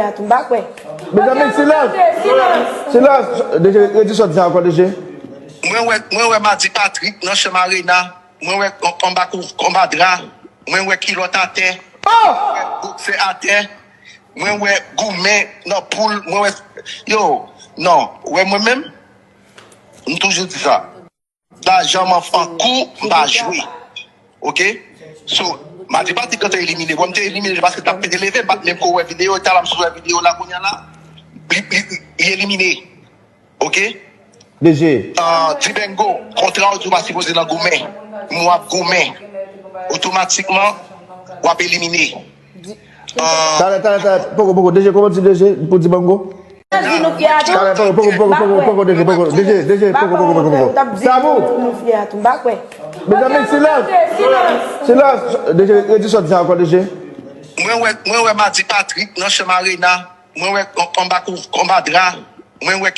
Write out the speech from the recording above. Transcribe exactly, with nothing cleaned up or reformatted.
a tou, m pa kwè. Mezanmi, silans! Silans! D J, redi sa w di ankò, D J. Mwen wè, mwen wè Madi Patrick nan chanm Arena. Mwen wè Konba, Konba Dra. Mwen wè kilòt atè. Mwen wè boksè atè. Mwen wè goumen nan poul. Mwen wè, yo, non. Wè mwen menm, m toujou di sa. Lajan m an fan kou, m pa jwe. Oke? So, Madi Patrick, kan te elimine, bon, m te elimine paske t ap pete leve, m pa t menm ko wè videyo, talè m sot wè videyo la kounye a la, li, li, li elimine. Oke? D J. Ah, Dibengo, kontra w di w pa sipoze nan goumen. M w ap goumen. Otomatikman, w ap elimine. Ah, talè, talè, talè. Poko, poko. D J, kòman di D J pou Dibengo? Talè, poko, poko, poko, poko, poko, D J, poko. D J, D J, poko, poko, poko, poko. Tabou! Mezanmi, silans! Silans! D J, redi sa w di ankò, D J. Mwen wè, mwen wè Madi Patrick nan chanm Arena. Mwen wè Konba, Konba Dra. Mwen wè